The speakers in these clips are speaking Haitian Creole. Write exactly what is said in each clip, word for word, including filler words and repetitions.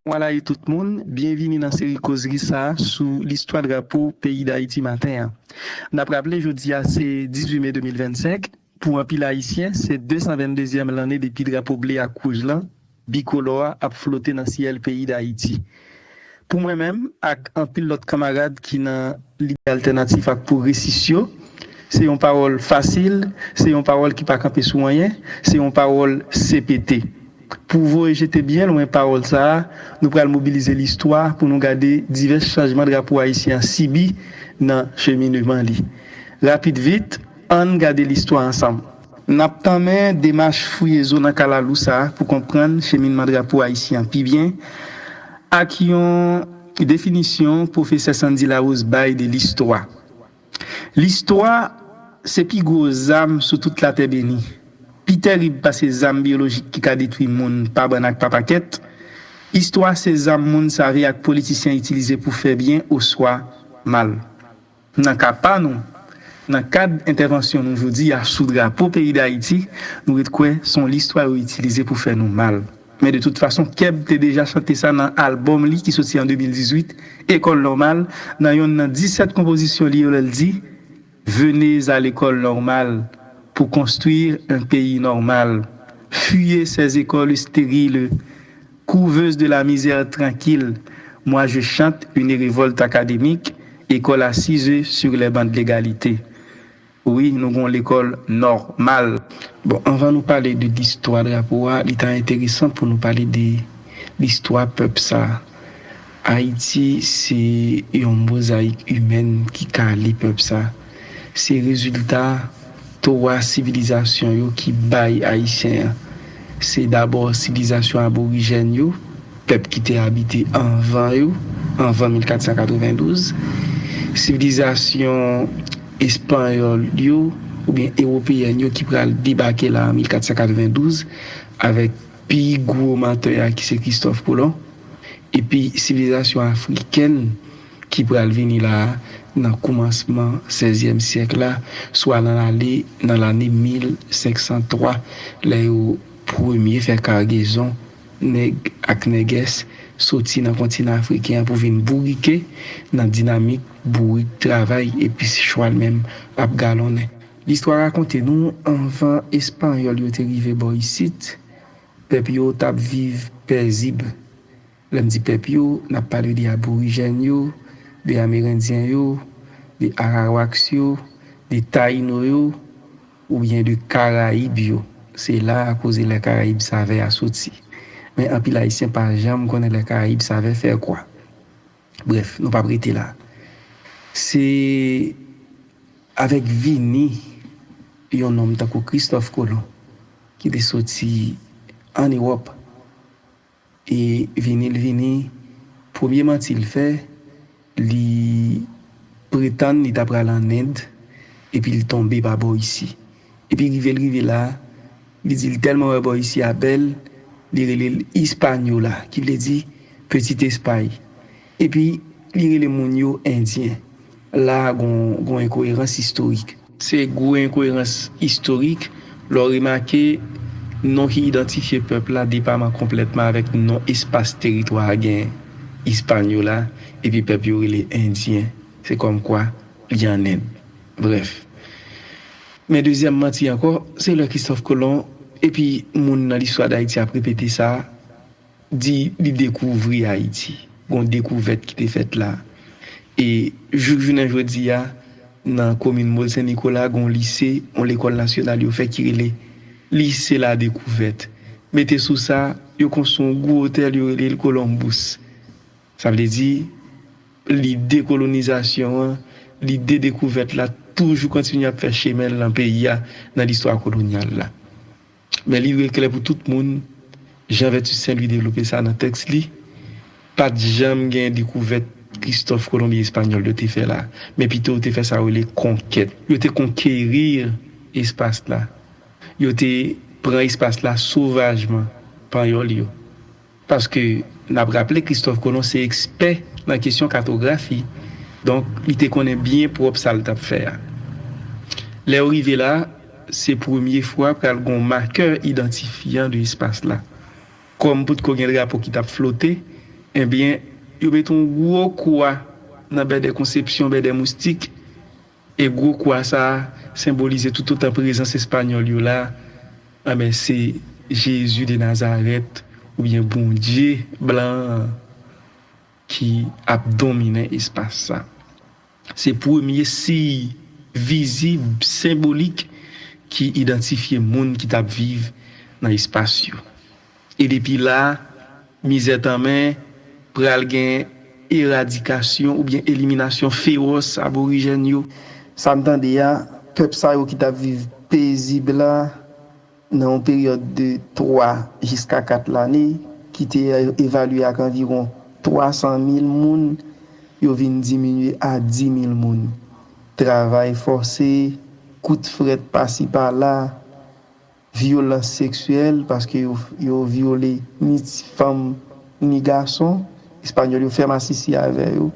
Bonjou tout moun, byenvini nan seri kozri sa a sou listwa drapo peyi Dayiti maten an. N ap raple, jodi a se dizuit me de mil vennsenk. Pou anpil Ayisyen, se de san venndezyèm lannen depi drapo ble ak wouj lan, bikolò a, ap flote nan syèl peyi Dayiti. Pou mwen menm, ak anpil lòt kanmarad ki nan lide altènatif ak pwogresis yo, se yon pawòl fasil, se yon pawòl ki pa kanpe sou anyen, se yon pawòl C P T. Pou voye jete byen lwen pawòl sa a, nou pral mobilize listwa pou nou gade divès chanjman drapo ayisyen an sibi nan chemineman li. Rapid vit, ann gade listwa ansanm. N ap tanmen demach fouye zo nan kalalou sa a pou konprann cheminman drapo ayisyen an pi byen ak yon definisyon pwofesè Sandy Larose bay de listwa. Listwa se pi gwo zam sou tout latè beni. Pi tèrib pase zam byolojik ki ka detwi moun pa bann ak pa pakèt, istwa se zam moun save ak politisyen itilize pou fè byen oswa mal. Nan ka pa nou, nan kad entèvansyon nou jodi a sou drapo peyi Dayiti, nou ret kwè se yon listwa yo itilize pou fè nou mal. Men de tout fason, Keb te deja chante sa nan albòm li ki soti an de mil dizuit, École Normale, nan yonn nan disèt konpozisyon li yo lè l di, Venez à l'école normale pour construire un pays normal. Fuyez ces écoles stériles, couveuses de la misère tranquille. Moi, je chante une révolte académique, école assise sur les bancs de l'égalité. Wi, nou gon lekòl nòmal. Bon, anvan nou pale de listwa drapo a, li ta enteresan pou nou pale de listwa pèp sa a. Ayiti se yon mozayik imèn ki kale pèp sa. Se rezilta twa sivilizasyon yo ki bay Ayisyen an. Se dabò sivilizasyon aborijèn yo, pèp ki te abite anvan yo, anvan mil kat san katrevendouz, sivilizasyon espanyòl yo oubyen ewopeyèn yo ki pral debake la an mil kat san katrevendouz avèk pi gwo mantè a ki se Kristòf Kolon, epi sivilizasyon afrikèn ki pral vini la a nan koumansman sèzyèm syèk la, swa nan lane, nan lane mil senk san twa, lè yo premye fè kagezon nèg ak nègès soti nan kontinan afriken an pou vin bourike nan dinamik bourik travay epi chwal menm ap galonnen. Listwa rakonte nou anvan Espanyòl yo te rive bò isit, pèp yo t ap viv pèzib. Lè m di pèp yo, n ap pale de Aborijèn yo, de Amerendyen yo, de Arawaks yo, de Tayino yo, oubyen de Karayib yo. Se la a koze lè Karayib Savè a soti. Men anpil Ayisyen pa janm konnen lè Karayib Savè fè kwa. Brèf, nou p ap rete la. Se avèk vini yon nonm tankou Kristòf Kolon ki te soti ann Ewòp, e vini l vini, premye manti l fè, li pretann li ta pral ann End, epi l tonbe pa bò isi. Epi rive l rive la, li di l tèlman wè bò isi a bèl, li rele l Hispaniola, ki vle di Petite Espagne. Epi li rele moun yo Endyen. La a gon, gon enkoyerans istorik. Se gwo enkoyerans istorik lè w remake non ki idantifye pèp la depaman konplètman avèk non espas teritwa a gen Ispanyola, epi pèp yo rele Endyen. Se kòmkwa li ann End. Brèf. Men dezyèm manti ankò, se lè Kristòf Kolon epi moun nan listwa Dayiti ap repete sa, di li dekouvri Ayiti. Gon dekouvèt ki te fèt la. E jouk jounen jodi a, nan komin Mòl Sen Nikola, gon lise, yon lekòl nasyonal yo fè ki rele Lise La Découverte. Mete sou sa, yo konstwi yon gwo otèl, yo rele l Columbus. Sa vle di, lide kolonizasyon an, lide dekouvèt la toujou kontinye ap fè chemen l nan peyi a, nan listwa kolonyal la. Men li dwe klè pou tout moun, Jean Vertus Saint Louis devlope sa nan tèks li, pa t janm gen dekouvèt Kristòf Kolon oubyen Espanyòl yo te fè la, men pito yo te fè sa yo rele konkèt. Yo te konkeri espas la. Yo te pran espas la sovajman, Panyòl yo. Paske, n ap raple, Kristòf Kolon se ekspè nan kesyon katografi. Donk, li te konnen byen pwòp sa l t ap fè a. Lè yo rive la, se premye fwa pral gon makè idantifyan de espas la. Kòm potko gen drapo ki t ap flote, Ebyen, yo mete yon gwo kwa nan Bèdè Konsepsyon, Bèdè Moustik, e gwo kwa sa a senbolize toutotan prezans Espanyòl yo la, anben, se Jezi de Nazarèt, oubyen Bondye blan an ki ap dominen espas sa. Se premye siy vizib, senbolik, ki idantifye moun ki t ap viv nan espas yo. E depi la, mizè tanmen pral gen eradikasyon oubyen eliminasyon fewòs aborijèn yo. Sa m tande a, pèp sa yo ki t ap viv pezib la, nan yon peryòd de twa jiska kat lane, ki te evalye ak anviwon twa san mil moun, yo vin diminye a di mil moun. Travay fòse, kout frèt pasi pala, vyolans seksyèl, paske yo, yo vyole ni ti fanm, ni gason. Espanyòl yo fè masisi avè yo.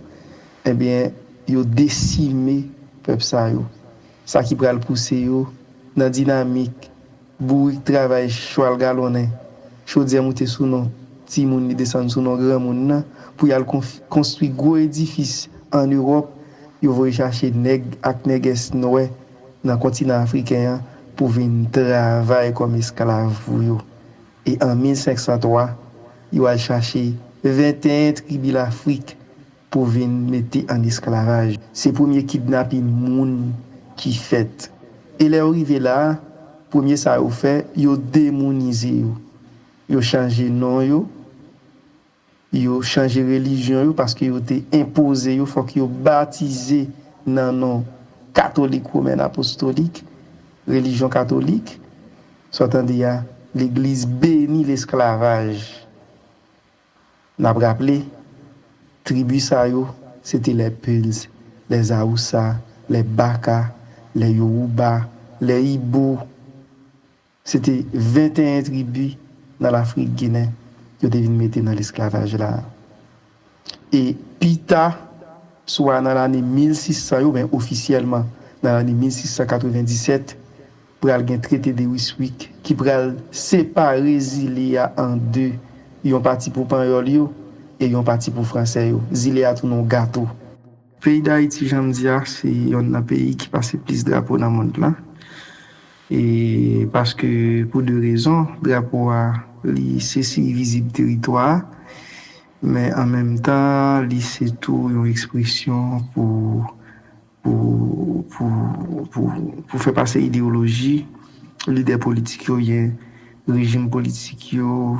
Ebyen, yo desime pèp sa yo. Sa ki pral pouse yo nan dinamik bourik travay chwal galonnen, chodyè moute sou non timoun, li desann sou non granmoun nan, pou y al konf-, konstwi gwo edifis ann Ewòp. Yo voye chache nèg ak nègès nwè nan kontinan afriken an pou vin travay kòm esklav pou yo. E an mil senk san twa, yo al chache venteyen tribi Lafrik pou vin mete ann esklavaj. Se premye kidnapin moun ki fèt. E lè yo rive la a, premye sa yo fè, yo demounize yo. Yo chanje non yo, yo chanje relijyon yo, paske yo te enpoze yo fòk yo batize nan non katolik women apostolik, relijyon katolik. Sa w tande a, legliz beni lesklavaj. N ap raple, tribi sa yo, se te lè Peuls, lè Awousa, lè Baka, lè Yoruba, lè Ibo. Se te venteyen tribi nan Lafrik Ginen yo te vin mete nan lesklavaj la. E pita, swa nan lane mil sis san yo, men ofisyèlman nan lane mil sis san katrevenndisèt, pral gen trete de Ryswick ki pral separe zile a an de, yon pati pou panyòl yo e yon pati pou fransè yo. Zile a tounen yon gato. Peyi Dayiti, jan m di a, se yonn nan peyi ki pase plis drapo nan mond lan. E paske, pou de rezon, drapo a, li se siy vizib teritwa a, men an menm tan, li se tou yon ekspresyon pou, pou, pou, pou, pou fè pase ideyoloji lidè politik yo, oubyen rejim politik yo.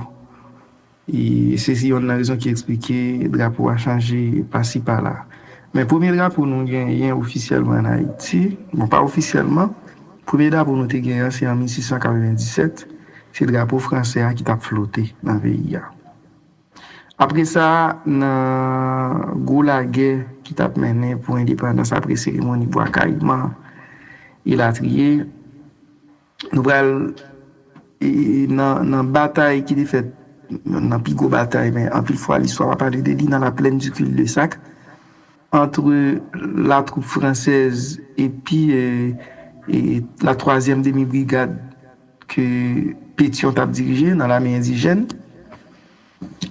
E se, se yonn nan rezon ki eksplike drapo a chanje pasi pala. Men premye drapo nou genyen ofisyèlman ann Ayiti, bon, pa ofisyèlman, premye drapo nou te genyen an, se an mil sis san katrevenndisèt, se drapo fransè a ki t ap flote nan peyi a. Apre sa, nan gwo lagè ki t ap mennen pou endepandans apre seremoni Bwa Kayiman elatriye, nou pral, e, nan, nan batay ki te fèt, nan pi gwo batay, men anpil fwa listwa pa pale de li, nan la plaine du cul-de-sac, entre la troupe française epi, e, e, la troisième demi-brigade ke Pétion t ap dirije nan lame endijèn.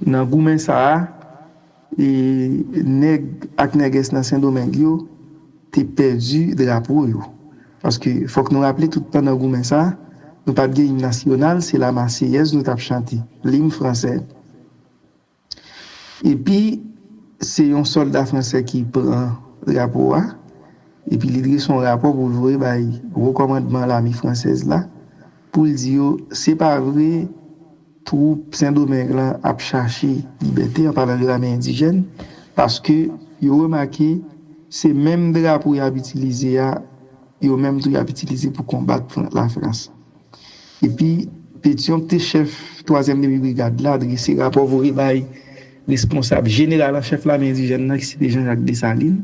Nan goumen sa a, e, nèg ak nègès nan Sendomeng yo te pèdi drapo yo. Paske fòk nou raple tout pandan goumen sa a, nou pa t gen im nasyonal, se Lamarseyèz nou t ap chante, lim fransè. Epi, se yon sòlda fransè ki pran drapo a, epi li drese yon rapò pou l voye bay wo kòmandman lame fransèz la, pou l di yo, se pa vre, twoup Sendomeng lan ap chache libète, an palan de lame endijèn, paske yo remake se menm drapo y ap itilize a, yo menm tou y ap itilize pou konbat Fran-, Lafrans. Epi, Pétion ki te chèf twazyèm demi brigad la, drese rapò voye bay responsab jeneral an chèf lame endijèn nan, ki se te Jean-Jacques Dessalines.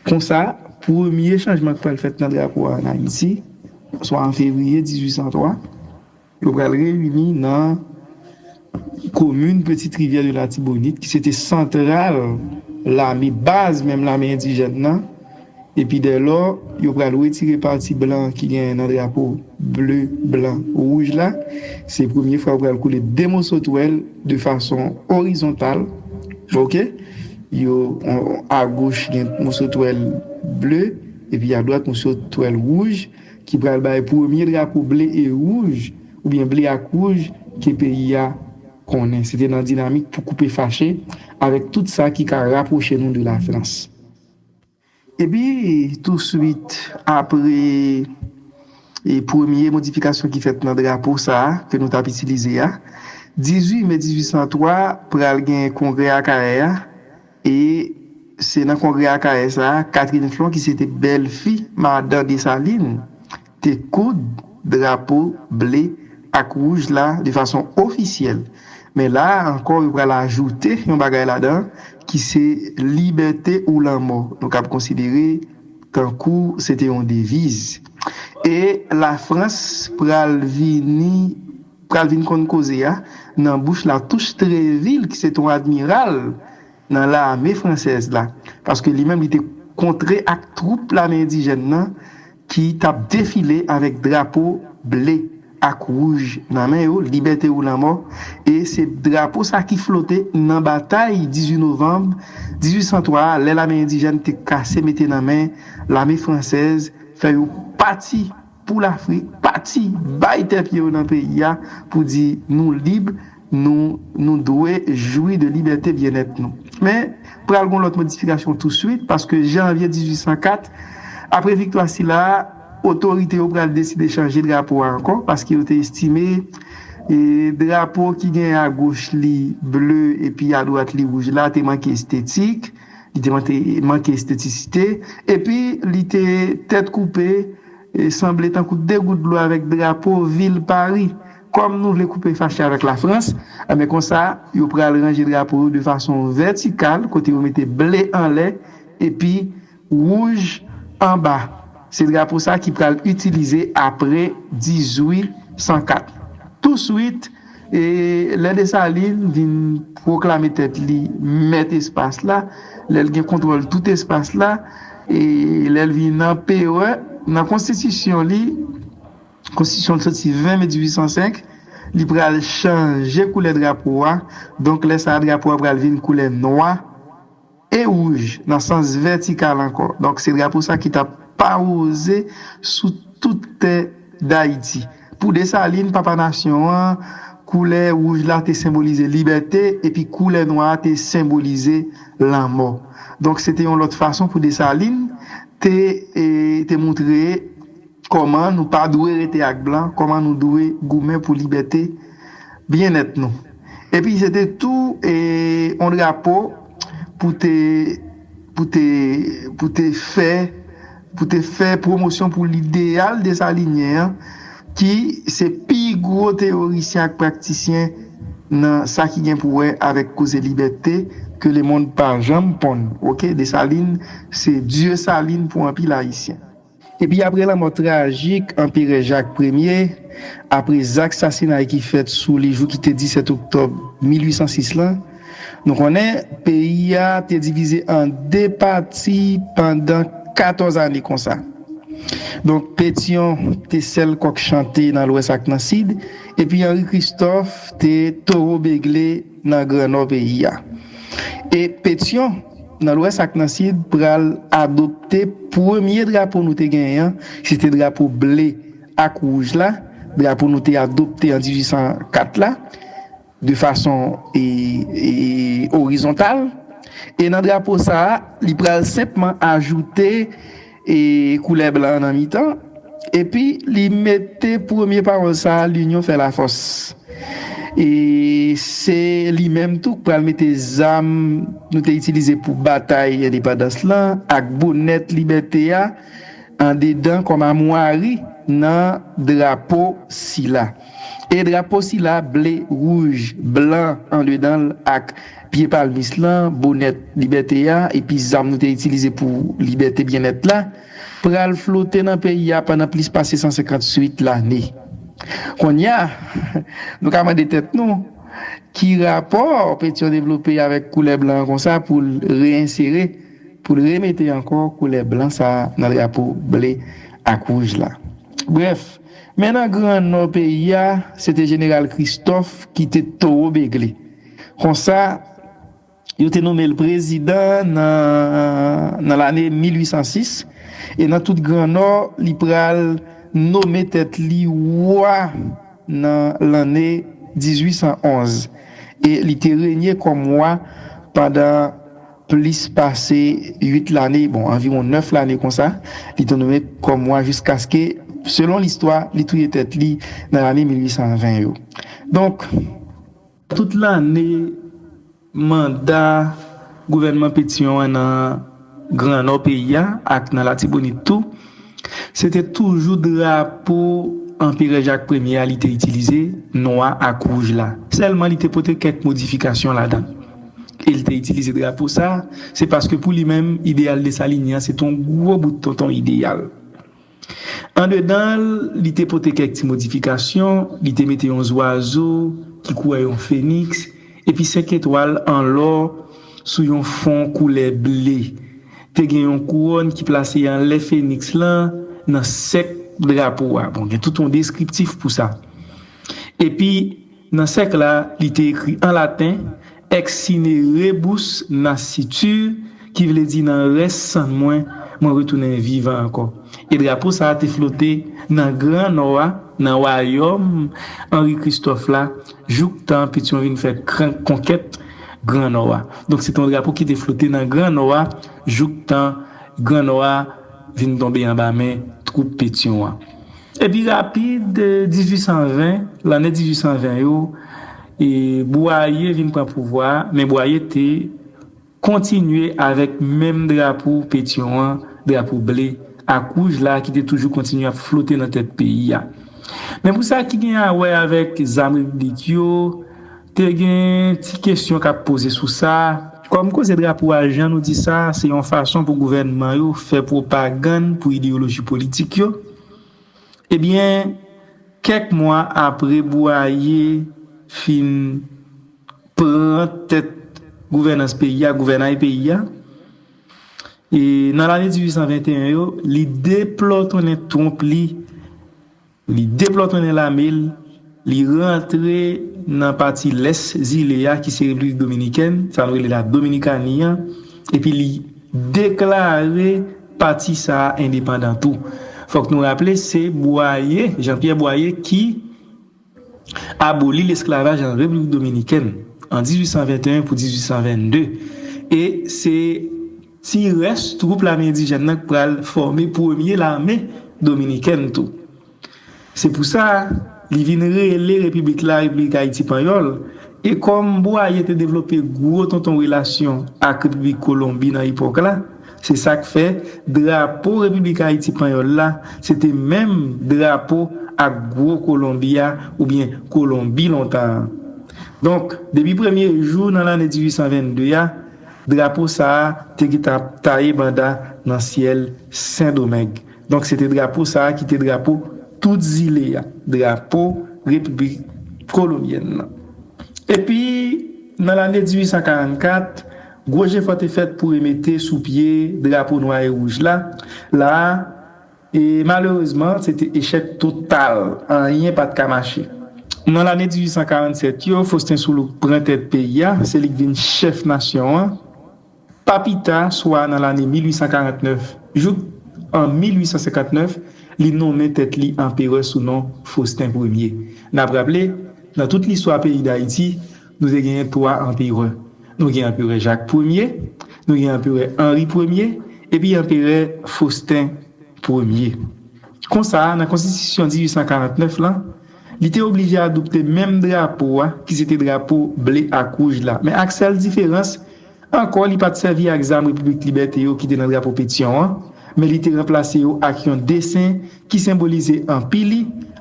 Konsa, premye chanjman ki pral fèt nan drapo a ann Ayiti, swa an fevriye dizuit san twa, yo pral reyini nan komin Petite Rivière de l'Artibonite, ki se te santral lame, baz menm lame endijèn nan. Epi dèlò, yo pral retire pati blan ki genyen nan drapo ble, blan, wouj la. Se premye fwa yo pral koule de moso twèl de fason orizontal. Ok? Yo, on, agoch, gen moso twèl ble, epi adwat, moso twèl wouj, ki pral bay premye drapo ble e wouj, oubyen ble ak wouj, ke peyi a konnen. Se te nan dinamik pou koupe fache avèk tout sa ki ka rapwoche nou de Lafrans. Epi, touswit apre e premye modifikasyon ki fèt nan drapo sa a ke nou t ap itilize a, dizuit me dizuit san twa, pral gen kongrè Akayè a, e se nan kongrè Akayè sa a, Catherine Flon, ki se te bèlfi madan Desalin, te koud drapo ble ak wouj la de fason ofisyèl. Men la a ankò, yo pral ajoute yon bagay ladan ki se libète ou lanmò. Nou kab konsidere tankou se te yon deviz. E Lafrans pral vini, pral vin konn koze a nan bouch Latouche Tréville, ki se te yon admiral nan lame fransèz la. Paske li menm, li te kontre ak twoup lame endijèn nan ki t ap defile avèk drapo ble ak wouj nan men yo, libète ou lanmò. E se drapo sa ki flote nan batay dizuit novanm dizuit san twa a, lè lame endijèn te kase mete nan men lame fransèz, fè yo pati pou Lafrik, pati bay tè pye yo nan peyi a pou di nou lib, nou, nou dwe jwi de libète, byennèt nou. Men, pral gon lòt modifikasyon touswit, paske janvye dizuit san kat, apre viktwa sila, otorite yo pral deside chanje drapo a ankò, paske yo te estime e drapo ki gen agoch li ble epi adwat li wouj la te manke estetik, li te manke, manke estetisite, epi li te tèt koupe, e sanble tankou de gout dlo avèk drapo vil Pari. Kòm nou vle koupe fache avèk Lafrans, enben konsa, yo pral ranje drapo yo de fason vètikal, kote yo mete ble anlè, epi wouj anba. Se drapo sa ki pral itilize apre dizuit san kat. Touswit, e lè Desalin vin pwoklame tèt li mèt espas la, lè l gen kontwòl tout espas la, e lè l vin anperè, nan konstitisyon li, konstitisyon l soti ven me dizuit san senk, li pral chanje koulè drapo a. Donk, lè sa a, drapo a pral vin koulè nwa e wouj, nan sans vètikal ankò. Donk, se drapo sa ki t ap pawouze sou tout tè Dayiti. Pou Desalin, papa nasyon an, koulè wouj la te senbolize libète, epi koulè nwa a te senbolize lanmò. Donk, se te yon lòt fason pou Desalin te, e, te moutre kòman nou pa dwe rete ak blan, kòman nou dwe goumen pou libète, byennèt nou. Epi se te tou, e, yon drapo pou te, pou te, pou te fè, pou te fè pwomosyon pou lideyal desalinyen an, ki se pi gwo teyorisyen ak praktisyen nan sa ki gen pou wè avèk koze libète ke lemonn pa janm ponn. Ok, Desalin se dye Salin pou anpil Ayisyen. Epi apre lanmò trajik Anperè Jak Premye, apre zak sasinay ki fèt sou li jou ki te disèt oktòb mil uit san sis lan, nou konnen peyi a te divize an de pati pandan katòz ane konsa. Donk, Petyon te sèl kòk chante nan Lwès ak nan Sid, epi Henri Christophe te towo begle nan Gran Nò peyi a. E Petyon, nan Lwès ak nan Sid, pral adopte premye drapo nou te genyen an, se te drapo ble ak wouj la, drapo nou te adopte an dizuit san kat la, de fason, e, e, orizontal. E nan drapo sa a, li pral senpman ajoute, e, koulè blan an nan mitan. Epi, li mete premye pawòl sa a, "Linyon fè lafòs." E se li menm tou k pral mete zam nou te itilize pou batay endepandans lan ak bonèt libète a andedan kòm amwari nan drapo sila. E drapo sila, ble, wouj, blan andedan l ak pye palmis lan, bonèt libète a, epi zam nou te itilize pou libète, byennèt la, pral flote nan peyi a pandan plis pase san senkantuit lane. Kounye a, nou ka mande tèt nou, ki rapò Petyon devlope avèk koulè blan an konsa pou l reyensere, pou l remete ankò koulè blan sa a nan drapo ble ak wouj la? Brèf, men nan Gran Nò peyi a, se te jeneral Christophe ki te towo begle. Konsa, Yo te nonmen l prezidan nan, nan lane mil uit san sis, e nan tout Gran Nò, li pral nonmen tèt li wa nan lane dizuit san onz. E li te renye kòm wa pandan plis pase uit lane, bon, anviwon nèf lane konsa, li te nonmen kòm wa jiskaske, selon listwa, li touye tèt li nan lane mil uit san ven yo. Donk, tout lane manda gouvènman Petion an nan Gran Nò peyi a ak nan Latibonit tou, se te toujou drapo Anperè Jak Premye a li te itilize, nwa ak wouj la. Sèlman li te pote kèk modifikasyon ladan l. E li te itilize drapo sa a, se paske pou li menm, ideyal Desalin an se te yon gwo bout tonton ideyal. Andedan l, li te pote kèk ti modifikasyon, li te mete yon zwazo ki koulè yon feniks, epi senk etwal an lò sou yon fon koulè ble. Te gen yon kouwòn ki plase anlè feniks lan nan sèk drapo a. Bon, gen tout yon deskriptif pou sa. Epi, nan sèk la, li te ekri an laten, Ex sine rebus nascitur, ki vle di nan rès sann mwen, mwen retounen vivan ankò. E drapo sa a te flote nan Gran Nò a, nan wayòm Henri Christophe la, jouktan Petion vin fè kran-, konkèt Gran Nò a. Donk, se te yon drapo ki te flote nan Gran Nò a, jouktan Gran Nò a vin tonbe anba men twoup Petion an. Epi rapid, dizuit san ven, lane dizuit san ven yo, e Bwaye vin pran pouvwa a, men Bwaye te kontinye avèk menm drapo Petion an, drapo ble ak wouj la ki te toujou kontinye ap flote nan tèt peyi a. Men pou sa ki gen a wè avèk zam repiblik yo, te gen ti kesyon k ap poze sou sa. Kòm koze drapo a, jan nou di sa, se yon fason pou gouvènman yo fè pwopagann pou ideyoloji politik yo. Ebyen, kèk mwa apre Bwaye fin pran tèt gouvènans peyi a, gouvènay peyi a, e nan lane dizuit san venteyen yo, li deplòtonnen twonp li, li deplòtonnen lame l, li rantre nan pati lès zile a, ki se Repiblik Dominikèn, sa nou rele la Dominikani an, epi li deklare pati sa a endepandan tou. Fòk nou raple, se Bwaye, Jean-Pierre Bwaye, ki aboli lesklavaj an Repiblik Dominikèn an dizuit san venteyen pou dizuit san vennde. E se ti rès twoup lame endijèn nan k pral fòme premye lame dominikèn tou. Se pou sa, li vin rele repiblik la Repiblik Ayiti Panyòl, e kòm Bwaye te devlope gwo tonton relasyon ak Repiblik Kolonbi nan epòk la, se sa k fè drapo Repiblik Ayiti Panyòl la, se te menm drapo ak gwo Kolonbi a, oubyen Kolonbi lontan an. Donk, depi premye jou nan lane dizuit san vennde a, drapo sa a te gentan ap taye banda nan syèl Sendomeng. Donk, se te drapo sa a ki te drapo tout zile a, drapo Repiblik Kolonbyèn nan. Epi, nan lane dizuit san karannkat, gwo jefò te fèt pou remete sou pye drapo nwa e wouj la. La a, e malerezman, se te echèk total, anyen pa t ka mache. Nan lane dizuit san karannsèt yo, Faustin Soulouque pran tèt peyi a, se li k vin chèf nasyon an. Pa pita, swa nan lane mil uit san karannèf, jouk an mil uit san senkantnèf, li nonmen tèt li anperè sou non Faustin Premye. N ap raple, nan tout listwa peyi Dayiti, nou te genyen twa anperè. Nou gen anperè Jacques Premye, nou gen anperè Henri Premye, epi anperè Faustin Premye. Konsa, nan konstitisyon dizuit san karannèf lan, li te oblije adopte menm drapo a, ki se te drapo ble ak wouj la. Men ak sèl diferans, ankò, li pa t sèvi ak zam Repiblik Libète yo ki te nan drapo Petyon an, men li te ranplase yo ak yon desen ki senbolize anpi li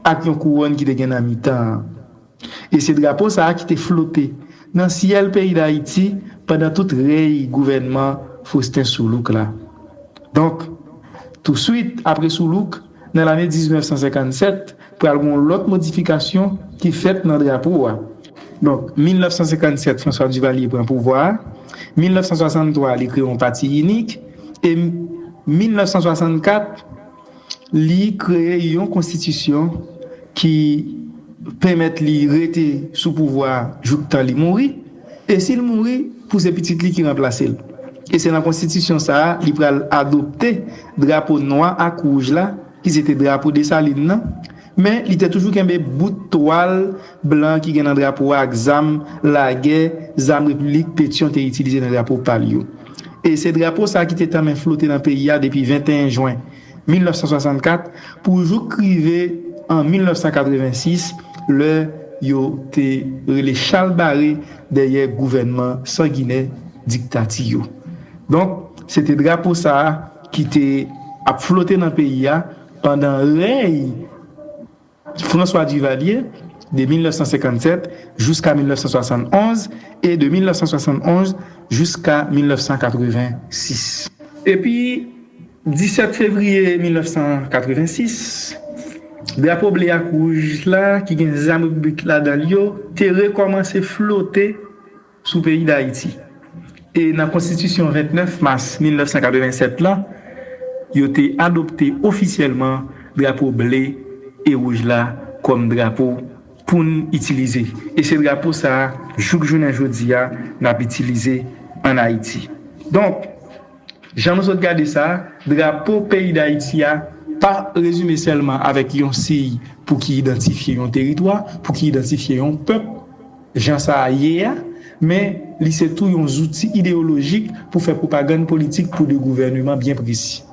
ak yon kouwòn ki te gen nan mitan an. E se drapo sa a ki te flote nan syèl peyi Dayiti pandan tout rèy gouvènman Faustin Soulouque la. Donk, touswit apre Soulouque, nan lane diznèf san senkannsèt, pral gen yon lòt modifikasyon ki fèt nan drapo a. Donk, mil nèf san senkannsèt, François Duvalier pran pouvwa a. Mil nèf san swasanntwa, li kreye yon pati inik. E mil nèf san swasannkat, li kreye yon konstitisyon ki pèmèt li rete sou pouvwa a jouktan li mouri. E si l mouri, pou se pitit li ki ranplase l. E se nan konstitisyon sa a, li pral adopte drapo nwa ak wouj la, ki se te drapo Desalin nan, men li te toujou kenbe bout twal blan ki gen nan drapo a ak zam lagè, zam Repiblik Petyon te itilize nan drapo pa l yo. E se drapo sa a ki te tanmen flote nan peyi a depi venteyen jen mil nèf san swasannkat pou jouk rive an mil nèf san katrevensis, lè yo te rele chalbare dèyè gouvènman sanginè diktati yo. Donk, se te drapo sa a ki te ap flote nan peyi a pandan rèy François Duvalier de mil nèf san senkannsèt jiska mil nèf san swasannonz e de mil nèf san swasannonz jiska mil nèf san katrevensis. Epi, disèt fevriye mil nèf san katrevensis, drapo ble ak wouj la, ki gen zam Repiblik ladan l yo, te rekòmanse flote sou peyi Dayiti. E nan konstitisyon vennèf mas mil nèf san katrevennsèt lan, yo te adopte ofisyèlman drapo ble e wouj la kòm drapo pou n itilize. E se drapo sa a, jouk jounen jodi a, n ap itilize ann Ayiti. Donk, jan nou sot gade sa, drapo peyi Dayiti a pa rezime sèlman avèk yon siy pou ki idantifye yon teritwa, pou ki idantifye yon pèp, jan sa a ye a, men li se tou yon zouti ideyolojik pou fè pwopagann politik pou de gouvèneman byen presi.